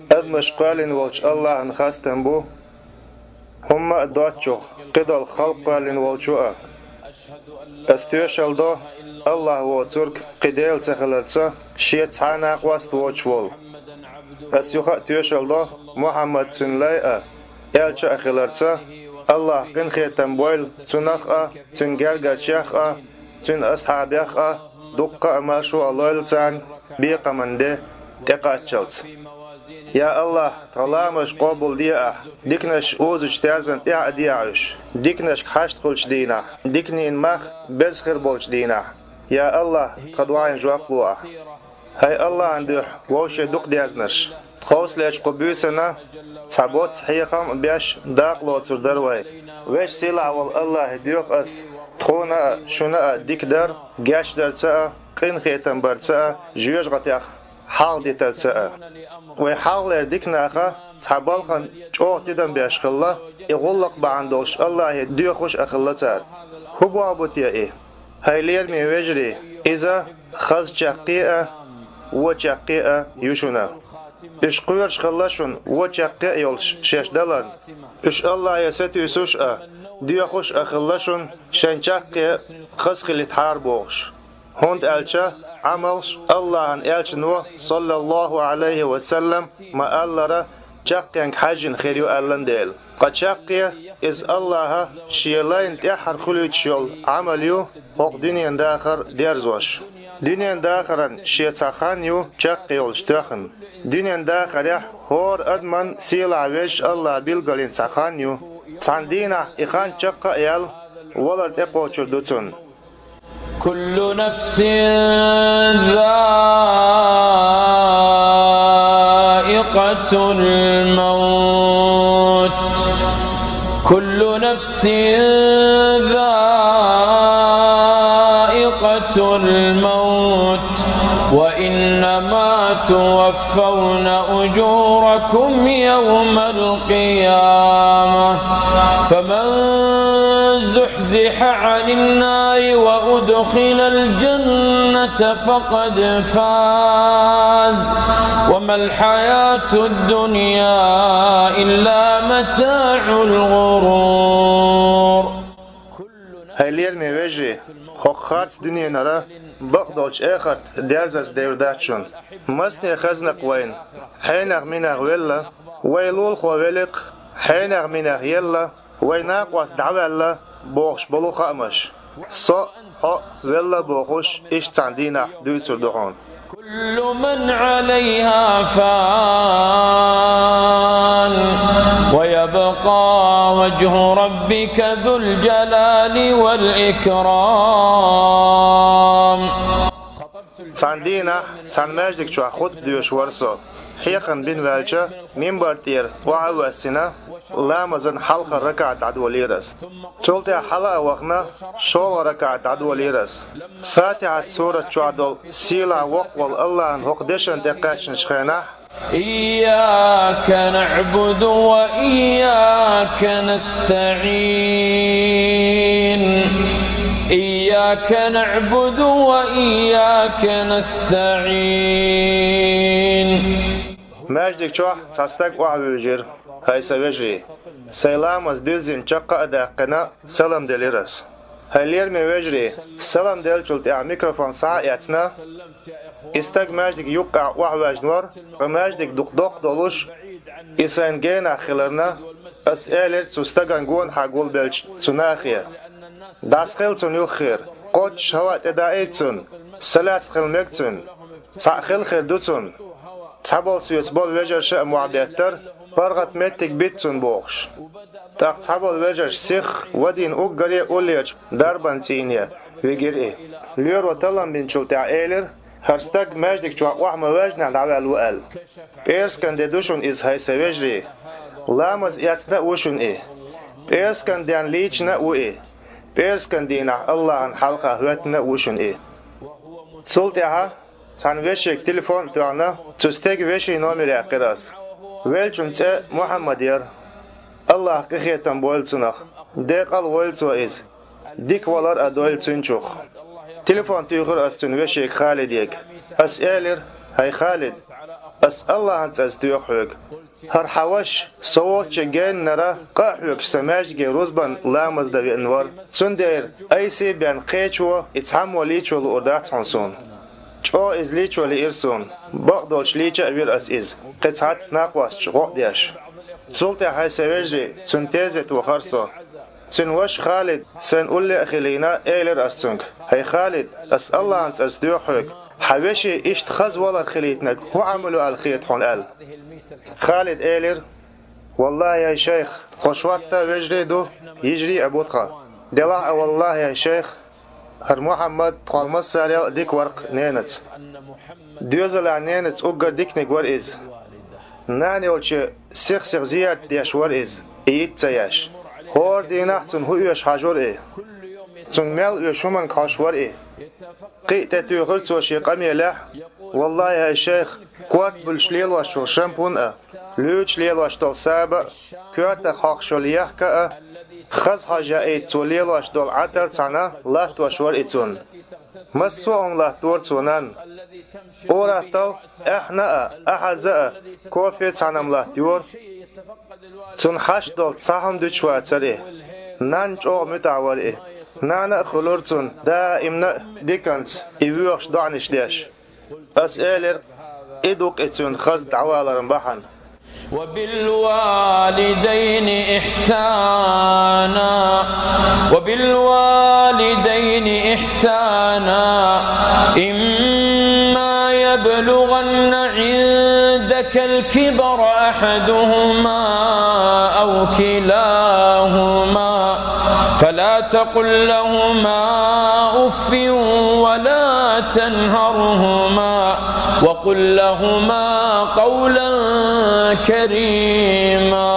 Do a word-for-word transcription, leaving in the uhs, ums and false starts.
Адамаш кхоьллина волчу Аллахьан хастам бу, хӀумма а доцучух, кхидолу халкъ кхоьллина волчо а. Ас тоьшалла до Аллахь воцург кхин Дела ца хиларца, шен цхьа а накъост воцуш волу. Ас юха а тоьшалла до Мухьаммад цуьнан лай а, элча а хиларца, Аллахь къинхетам бойла цунах а, цуьнан гергарчех а, цуьнан асхьабех а, дуккха а маршо а лойла царна бекхаман де тӀекхаччалц. Я Аллахь, тхан ламазаш къобалде ахь, диканаш узучу терзан тӀехь а дехьа уьш, диканашка хьашт хуьлучу дийнахь, диканийн мах беза хир болчу дийнахь. Я Аллахь, тхан дуьхьал жоп ло ахь. ХӀай Аллахьан дуьхьа, вовшийн дукха дезнарш! Тховсалечу кху буьйсанна цхьа боцца хьехам а беш дакъа лоцур дара вай. Веза-сийлахь волу Аллахье доьху ас тхуна а, шуна а дика дар, гечдарца а, къинхетам барца а, жоьжахатех хьалха дитарца а. Вай хьалхалера дика наха цхьа балхана чӀогӀа тидам беш хилла, и гӀуллакх бахьана долуш Аллахье доьхуш а хилла цара. ХӀун боху бу те и? ХӀай лераме вежарий, иза хаза чаккхе а, вон чаккхе а ю шуна. Уьш кхоьруш хилла шуна вон чаккхе а йолуш шаьш даларна. Уьш Аллахье сатуьйсуш а, доьхуш а хилла шуна шайн чаккхе хаза хилийтахьара бохуш. ХӀунда аьлча Ӏамалш Аллахьан элчано, саллаллаху Ӏалайхи ва саллам, ма-аллара, чаккхенга хьаьжжина хир ю аьллан дела. Ткъа чаккхе иза Аллахьа шен лайна тӀаьххьара хуьлуьйтуш йолу Ӏамал ю, хӀокху дуьненан дахар дерзош. Дуьненан дахаран шен цхьа хан ю чаккхе йолуш тоьхна. Дуьненан дахарехь хӀора адаман сийлахь везачу Аллахьа билгалйина цхьа хан ю. Цхьана дийнахь и хан чекх а яьлла, валар тӀекхочур ду цунна. كل نفس ذائقة الموت. كل نفس ذائقة الموت. وإنما توفون أجوركم يوم القيامة. فمن زحزح عن النار وأدخل الجنة فقد فاز. وما الحياة الدنيا إلا متاع الغرور. ХӀай лераме вежарий, хӀокху харц дуьненара бакъдолчу эхарта дерзаза девр дац шуна. Масане хезна-кх вайна, хьенех-минех велла, вай лулахо велира-кх, хьенех-минех елла, вай накъост дӀаваьлла бохуш болу хаамаш. Со а, хьо а велла бохуш, иштта цхьана дийнахь дуьйцур ду хьуна. كل من عليها فان. ويبقى وجه ربك ذو الجلال والإكرام. Цхьана дийнахь цхьана маьждиг чохь хутба доьшуш вара со. Хьехам бина ваьлча, мимбар тӀера охьа а воьссина, ламазан хьалхара ракаӀат дӀадолийра ас. Цул тӀаьхьа хьала а вахана, шолгӀа ракаӀат дӀадолийра ас. Фатихьат сурат чохь долу сийлахь воккха волу Аллахьан хӀокху дешан тӀе кхаьчначу хенахь: إياك نعبد وإياك نستعين. إياك نعبد وإياك نستعين. Маьждиг чохь цхьа стаг охьавуьйжира: «ХӀай сан вежарий, сайн ламаз дуьззина чекх а даьккхина, салам делира ас». ХӀай лераме вежарий, салам деллачул тӀаьхьа микрофон схьа а эцна, и стаг маьждиг юккъехь охьаваьжнера, ткъа маьждиг дукха доккха долуш, и сайн генахь хиларна, ас элира цу стагана гонахьа гулбеллачу цу нахе: «ДӀасахила цунна юххера, кхоччуш хӀаваъ тӀедаийта цунна, са лаьцна хила мега цуьнан, цхьаъ хила хир ду цунна. Цхьаболу соьца болу вежарша а мохь беттара, паргӀат меттиг бита цунна», — бохуш. ТӀаккха цхьаболу вежарша сихха вадийна уггаре а уллерчу дарбан цӀийне вигира и. Лоьро таллам бинчул тӀаьхьа элира: «ХӀара стаг маьждиг чохь охьа ма ваьжнехь дӀаваьлла ву», — аьлла. ПӀераскан де ду шуна иза, хӀай сан вежарий. Ламаз эцна а ву шуна и. ПӀераскан денна лийчина а ву и. ПӀераскан дийнахь Аллахьан хьалха хӀоьттина а ву шуна и. Цул тӀаьхьа цхьана вешига телефон а тоьхна, цу стеган вешин номер яьккхира ас. Веллачун цӀе Мухьаммад яра. Аллахь къинхетам бойла цунах. Декъал войла цо иза. Дика валар а дойла цуьнан чух. Телефон туьйхира ас цуьнан вешига Халидега. Ас элира: «ХӀай Халид, Ас Аллахьан цӀарца доьху хьоьга. ХӀара хьан ваша, со волчча геннара, къа а хьоьгуш, сан маьждиге рузбан ламаз дан веана вара. Цундела айса а баьнна кхечо, и цхьаммо лийчо луур дац хьуна суна. ЧӀогӀа иза лийчо лиира суна. Бакъдолчу лийча а вира ас иза, кхин цхьацца накъосташца гӀо а деш. Цул тӀаьхьа, хӀай сан вежарий, цуьнан тезета вахара со. Цуьнан ваша Халид, сайна улле а хилийна, элира ас цуьнга: «ХӀай Халид, ас Аллахьан цӀарца доьху хьоьга, хьан вешин иштта хаза валар хилийтинарг хӀун Ӏамал ю аьлла хета хьуна?» — аьлла. Халид элира: «Валлахьи, хӀай шайх, тхо шортта вежарий ду, йижарий а бу тхан. Делахь а, валлахьи, хӀай шайх, хӀара Мухьаммад тхол массарел а дика вара-кх ненаца. Доьзалехь ненаца уггар диканиг вара иза. Нана йолчу сих-сиха зиярт деш вара иза, и йиц ца еш. ХӀора дийнахь цунна хӀун оьшу хьажора и. Цунна мел оьшу хӀуманга хьожуш вара и. Кхин а тӀетуьйхира цо шен къамелехь: „Валлахьи, хӀай шайх, корта буьллуш лелош йолу шампунь а, луьйчу лелош долу саба а, коьртах хьокхуш йолу ехка а, хаза хьожа яийта цо лелош долу Ӏатар цхьаьна латтош вара и цунна. Массо а хӀума латтора цо нанна. Ур-атталла, аьхна а, ахьаза а, кофе цхьаьна-м латтайора. Цунна хьашт долу цхьа хӀума дуьтуш вацара и. Нанна чӀогӀа муьтӀахь вара и. Нана а хуьлура цунна даимна а диканца и воьхуш доӀанаш деш“. Ас элира: «И ду-кх и цуьнан хаза дӀаваларан бахьана». وبالوالدين إحسانا، وبالوالدين إحسانا، إما يبلغن عندك الكبر أحدهما أو كلاهما، فلا تقل لهما أف ولا تنهرهما، وقل لهما قولا كريما.